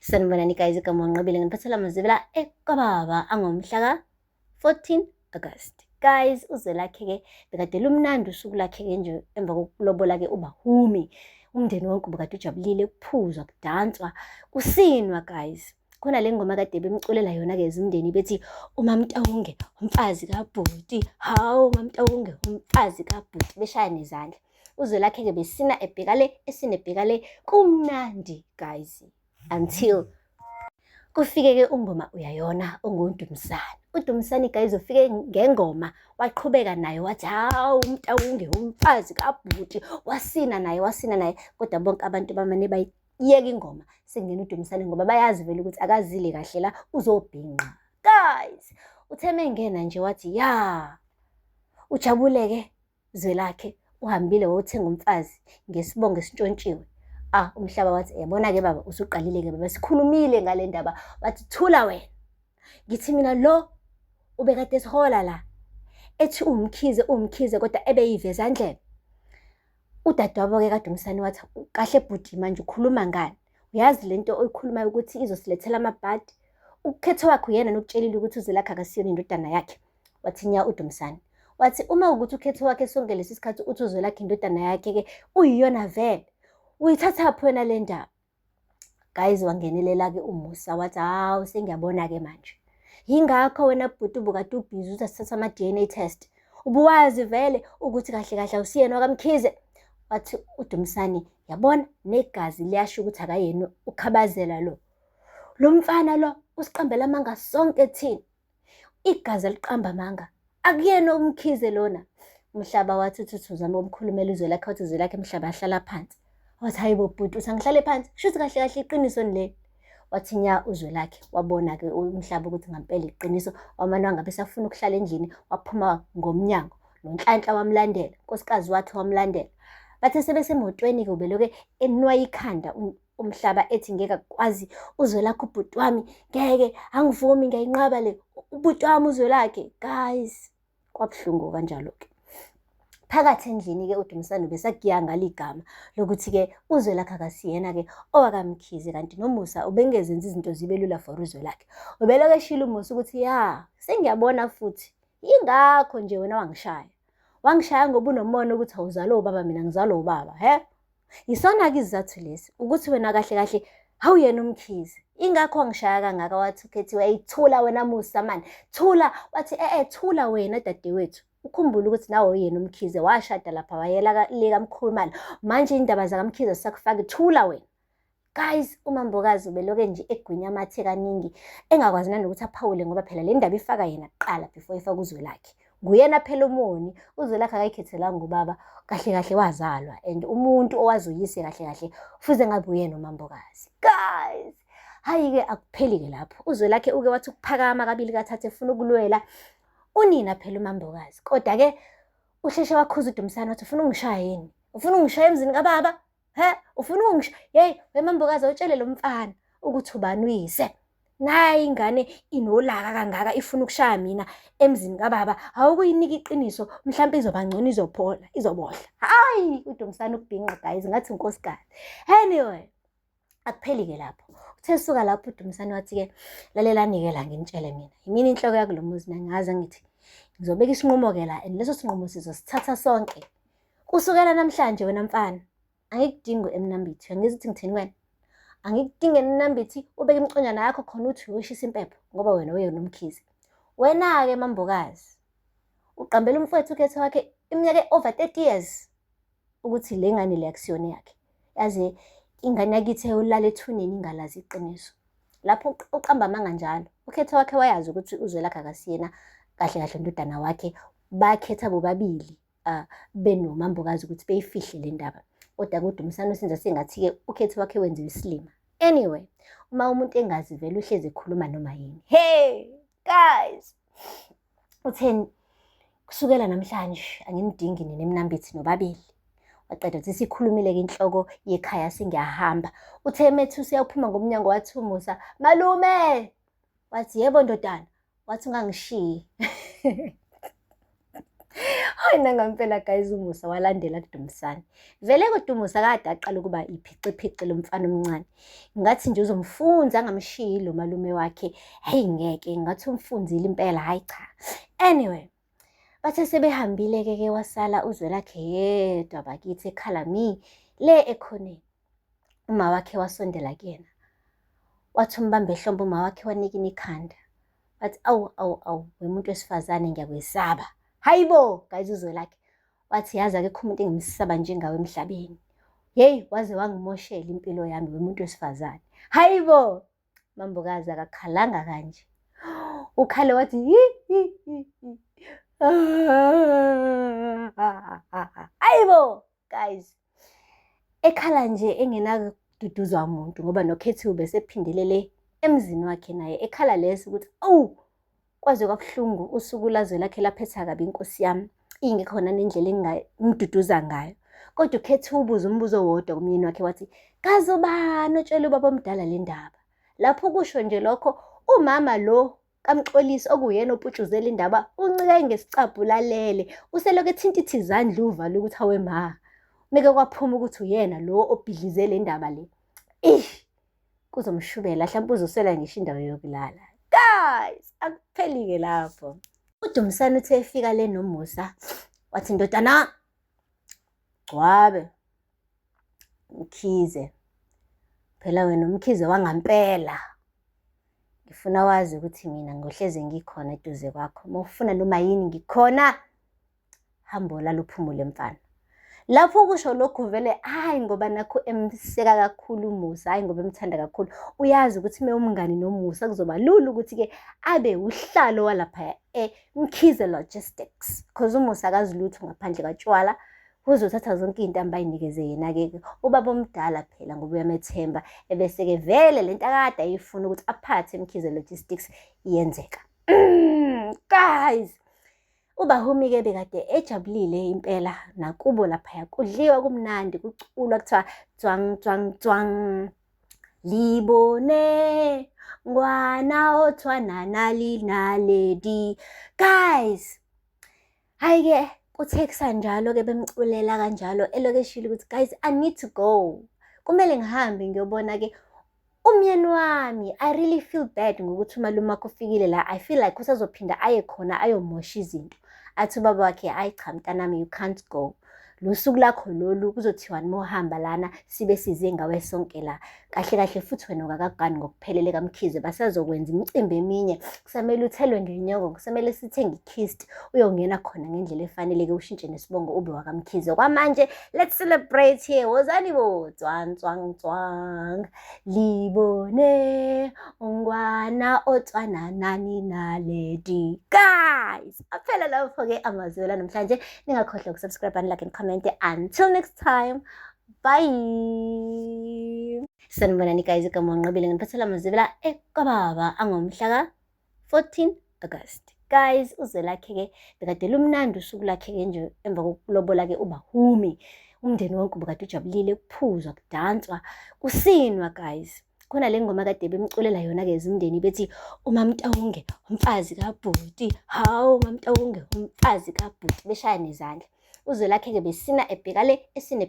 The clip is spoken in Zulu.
Sanibonani guys, igama uNqobile nginiphathela amazibela ekwababa angomhla ka-14 August. Guys, uzwe lakhe-ke bekade lumnandi usuku lakhe-ke nje emva kokulobola-ke uBahumi. Umndeni wonke ubukade ujabulile, kuphuzwa, kudanswa, kusinwa guys. Khona le ngoma kade bemculela yona-ke ezimndeni bethi uMamtawunge umfazi kabhuti, hawu uMamtawunge umfazi kabhuti, beshaya nezandla. Uzwe lakhe-ke besina ebheka le, esina ebheka le, kumnandi guys until kufike-ke ungoma uyayona onguDumsani. UDumsani guys ufike ngengoma waqhubeka naye wathi hawu uMtawunge umfazi kabhuti, wasina naye wasina naye, kodwa bonke abantu bamane bayiyeka ingoma sekungena uDumsani ngoba bayazi vele ukuthi akazile kahle la uzobhinqa. Guys, uthe mengena nje wathi ya ujabuleke Zwelakhe uhambile wayothenga umfazi ngesibongo esintshontshiwe. Ah, umhlaba wathi yabona-ke baba usuqalile-ke baba sikhulumile ngale ndaba wathi thula wena. Ngithi mina lo ubekade esihola la ethi uwumkhize uwumkhize kodwa ebeyiveza ndlebe. Udadewabo-ke kaDumsane wathi kahle bhuti manje ukhuluma ngani? Uyazi lento oyikhulumayo ukuthi izosilethela amabhadi? Ukukhetha wakhe uyena nokutshelile ukuthi uZwelakhe akasiyona indodana yakhe. Wathi nya uDumsane. Wathi uma ukuthi ukhetho wakhe sonke lesi sikhathi uthi uZwelakhe indodana yakhe-ke uyiyona vele. Uyithathaphi wena le ndaba? Guys, wangenelela-ke uMusa wathi hawu sengiyabona-ke manje. Yingakho wena bhuti ubukade ubhizi uthi asithathe ama-DNA test. Ubuwazi vele ukuthi kahle kahle awusiyena wakaMkhize. Wathi uDumsane yabona negazi liyasho ukuthi akayena ukhabazela lo. Lo mfana lo usiqambela amanga sonke thina. Igazi eliqamba amanga. Akuyena uMkhize lona. Umhlaba wathi uthi uzama ukumkhulumela uzwe lakhe wathi uzwe lakhe mhlaba ahlala phansi. Wathi hayi bo bhuti uthi angihlale phansi. Kusho ukuthi kahle kahle iqiniso leli. Wathi nya uzwe lakhe wabona-ke umhlaba ukuthi ngampela iqiniso wamane wangabe esafuna ukuhlala endlini waphuma ngomnyango. Nonhlanhla wamlandela, unkosikazi wakhe wamlandela. Bathe sebesemotweni-ke ubeloke enwaya ikhanda umhlaba ethi ngeke akwazi uZwelakhe ubhuti wami ngeke angivumi ngiyayinqaba le ubhuti wami uZwelakhe guys kwabuhlungu kanjalo-ke phakathi endlini-ke uDumisani ubesagiya ngalo igama lokuthi-ke uZwelakhe akasiyena-ke owakaMkhize kanti noMusa ubengezenzi izinto zibe lula for uZwelakhe ubelokhu eshilo uMusa ukuthi ya sengiyabona futhi yingakho nje wena wangishaya wangishaya ngoba unomona ukuthi awuzalwa ubaba mina ngizalwa ubaba he Yisona-ke isizathu lesi ukuthi wena kahle kahle awuyena uMkhize. Ingakho wangishaya kangaka wathi uKhethiwe eyi thula wena Musa mani thula wathi e-e thula wena dadewethu. Ukhumbule ukuthi nawe uyena uMkhize washada lapha wayela le kaMkhulumane manje indaba zakaMkhize zisakufaki thula wena. Guys, uMambokazi ubeloke nje egwinya amathe kaningi engakwazi nanokuthi aphawule ngoba phela le ndaba ifaka yena kuqala before ifaka uZwelakhe. Nguyena phela umoni, uZwelakhe akayikhethelanga ubaba, kahle kahle wazalwa and umuntu owazi uyise kahle kahle fuze ngabe uyena uMambokazi. Guys, hayi-ke akupheli-ke lapho. UZwelakhe uke wathi ukuphakama kabili kathathu efuna ukulwela unina phela uMambokazi. Kodwa-ke usheshe wakhuza uDumsane wathi ufuna ungishaya yini? Ufuna ungishaya emzini kababa? He, ufuna ukungisho? Hey, wemambokazi awutshele lo mfana ukuthi ubani uyise. Nayi ingane inolaka kangaka ifuna ukushaya mina emzini kababa. Awukuyinika iqiniso, mhlawumbe izoba ngcono izophola, izobohla. Hayi, uDumsane ukubhinqa guys, ngathi unkosikazi. Anyway, akupheli-ke lapho. Uthe suka lapho uDumsane wathi-ke, lalelani-ke la nginitshele mina. Yimina inhloko yakulo muzi nangaze ngithi ngizobeka isinqumo-ke la and leso sinqumo sizosithatha sonke. Kusukela namhlanje wena mfana, angikudingi emnambithi. Uyangizwa ukuthi ngithini wena? Angikudingi emnambithi ubeke imiconjana yakho khona uthi uyoshisa impepho ngoba wena uyena uMkhize. Wena-ke Mambokazi, uqambela umfowethu ukhetho wakhe iminyaka over 30 years ukuthi le ngane le akusiyona yakhe. Yazi ingane yakithi eyolala ethuneni ingalazi iqiniso. Lapho uqamba amanga njalo. Ukhetho wakhe wayazi ukuthi uZwelakhe akasiyena kahle kahle undodana wakhe. Bakhetha bobabili benoMambokazi ukuthi beyifihle le ndaba. Kodwa kuDumsane usenza sengathi-ke ukhetho wakhe wenziwa isilima. Anyway, uma umuntu engazi vele uhlezi ekhuluma noma yini. Hey guys, utheni kusukela namhlanje anginidingi nina eMnambithi nobabili. Waqeda uthi sikhulumile-ke inhloko yekhaya sengiyahamba. Uthe emethi useyaphuma ngomnyango wathi uMusa, malume! Wathi yebo ndodana. Wathi ungangishiyi. Hayi nangampela guys uMusa walandela kuDumisani. Vele kodwa uMusa kade aqala ukuba iphixiphixi lomfana omncane. Ngathi nje uzomfunza angamshiyi lo malume wakhe. Hey ngeke ngathi umfunzile impela hayi cha. Anyway, bathe sebehambile ke ke wasala uZwelakhe yedwa bakithi ekhala mi le ekhoneni. Uma wakhe wasondela kuyena. Wathi umbambe ehlombe uma wakhe wanikina ikhanda. Wathi awu awu awu wemuntu wesifazane ngiyakwesaba. Hayibo guys uZwelakhe. Wathi yazi akekho umuntu engimsaba njengawe emhlabeni. Yeyi waze wangimoshela impilo yami wemuntu wesifazane. Hayibo Mambokazi akakhalanga kanje. Ukhale wathi hi hi hi hi. Hayibo guys. Ekhala nje engenakududuzwa muntu ngoba noKhethiwe ubesephindelele emzini wakhe naye ekhala leso ukuthi awu kwaze kwabuhlungu usuku lazwe lakhe laphetha kabi inkosi yami ingekhona nendlela engingamduduza ngayo. Kodwa uKhethiwe ubuze umbuzo owodwa kumyeni wakhe wathi kaze ubani otshela ubaba omdala le ndaba. Lapho kusho nje lokho umama lo kaMxolisi okuwuyena oputshuzela indaba uncike ngesicabha ulalele uselokhu ethintitha izandla uvalo ukuthi awe ma meke kwaphuma ukuthi uyena lo obhidlize le ndaba le ih kuzomshubela mhlawumbe uzoswela ngisho indawo yokulala guys akupheli-ke lapho uDumisani uthe efika le noMusa wathi ndodana gcwabe Mkhize phela wena uMkhize wangampela ngifuna wazi ukuthi mina ngohleze ngikhona eduze kwakho uma ufuna noma yini ngikhona hamba olala uphumule mfana lapho kusho lokhu vele hayi ngoba nakho emseka kakhulu uMusa hayi ngoba emthanda kakhulu uyazi ukuthi uma umngani noMusa kuzoba lula ukuthi-ke abe uhlalo walapha eMkhize Logistics cause uMusa akazi lutho ngaphandle katshwala uzothatha zonke iy'ntambo ay'nikeze yena-ke ubaba omdala phela ngoba uyamethemba ebese-ke vele le nto akade ayifuna ukuthi aphathe eMkhize Logistics iyenzeka guys uBahumi-ke bekade ejabulile impela nakubo laphaya kudliwa kumnandi kuculwa kuthiwa tswang tswang tswang libone ngwana o tshwana na le naledi guys Hhayi-ke kuthe kusanjalo-ke bemculela kanjalo elokhu eshilo ukuthi guys I need to go. Kumele ngihambe ngiyobona-ke umyeni wami. I really feel bad ngokuthi umalume wakho ufikile la. I feel like usazophinda aye khona ayomosha izinto. Athi ubaba wakhe hhayi cha mntanami you can't go. Lo suku lakho lolu kuzothiwani uma uhamba lana sibe size ngawe sonke la. Kahle kahle futhi wena ungakagani ngokuphelele kaMkhize basazokwenza imicimbi eminye kusamele uthelwe ngenyoko kusamele sithenge ikhist uyongena khona ngendlela efanele-ke ushintshe nesibongo ube wakaMkhize. Kwamanje let's celebrate here wozani bo tswang tswang tswang libone ngwana otswana nani naledi guys aphela lapho-ke amazwi la namhlanje ningakhohlwa ukusubscribe and like and comment until next time bye sanibonani guys igama uNqobile ngiphathela amazwi la ekwababa angomhla ka-14 August guys uZwelakhe-ke bekade lumnandi usuku lakhe-ke nje emva kokulobola-ke uBahumi umndeni wonke ubukade ujabulile kuphuzwa kudanswa kusinwa guys khona le ngoma kade bemculela yona-ke ezimndeni bethi uMamtawunge umfazi kabhuti hawu uMamtawunge umfazi kabhuti beshaya nezandla uZwelakhe-ke besina ebheka le esine.